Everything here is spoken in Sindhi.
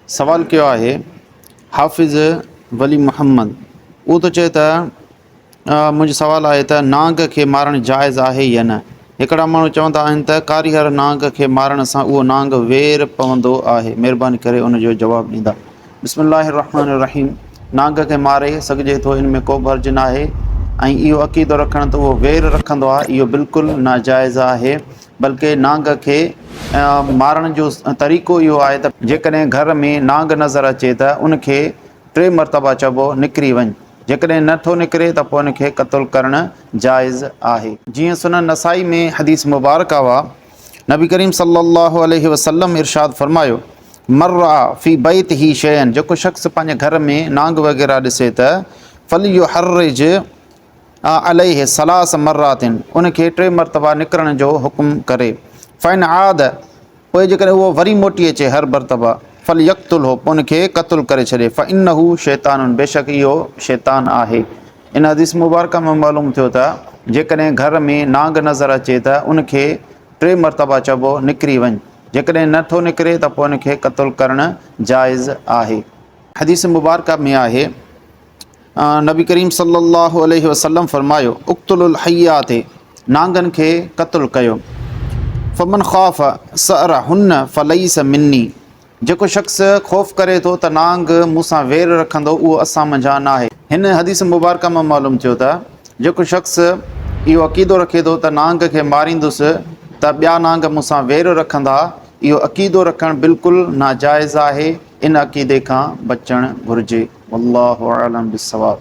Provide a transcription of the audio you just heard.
سوال ڪيو آهي حافظ ولي محمد اهو ٿو چئي ته منهنجو سوال آهي ته نانگ کي مارڻ جائز آهي يا نه؟ هڪڙا ماڻهو چوندا آهن ته ڪاريهر نانگ کي مارڻ سان اهو نانگ وير پوندو آهي مهرباني ڪري ان جو جواب ڏيندا. بسم الله الرحمن الرحيم نانگ کي ماري سگهجي ٿو ان ۾ ڪوبه حرج ناهي ۽ اهو عقيدو رکڻ ته اهو وير رکندو آهي اهو بلڪل ناجائز آهي بلڪه نانگ کي مارڻ جو طريقو اهو آهي ته جيڪڏهن گهر ۾ نانگ نظر اچي ته ان کي ٽي مرتبا چئبو نڪري وڃ جيڪڏهن نه ٿو نڪري ته پوء ان کي قتل ڪرڻ جائز آهي. جيئن سنن نسائي ۾ حديث مبارڪه آ، نبي ڪريم صلي الله عليه وسلم ارشاد فرمايو، من رأي في بيته شيئا جيڪو شخص پنهنجي گهر ۾ نانگ وغيره ڏسي ته فليحرج عليه ثلاث مرات ان کي ٽي مرتبا نڪرڻ جو حڪم ڪري فإن عاد پوء جيڪڏهن اهو وري موٽي اچي هر مرتبه، فليقتله پوء ان کي قتل ڪري ڇڏي، فانه شيطان بيشڪ اهو شيطان آهي. ان حديث مبارڪه مان معلوم ٿيو ته جيڪڏهن گهر ۾ نانگ نظر اچي ته ان کي ٽي مرتبه چئبو نڪري وڃ، جيڪڏهن نه ٿو نڪري ته پوء ان کي قتل ڪرڻ جائز آهي. حديث مبارڪه ۾ آهي. نبي ڪريم صلي الله عليه وسلم فرمايو، اقتلوا الحيات، نانگن کي قتل ڪيو، فمن خاف سعرهن فليس مني، جيڪو شخص خوف ڪري ٿو ته نانگ مون سان وير رکندو اهو اسان منجهان ناهي. هن حديث مبارڪه مان معلوم ٿيو ته جيڪو شخص اهو عقيدو رکي ٿو ته نانگ کي ماريندس ته ٻيا نانگ مون سان وير رکندا، اهو عقيدو رکڻ بلڪل ناجائز آهي، ان عقيدي کان بچڻ گهرجي. والله اعلم بالصواب.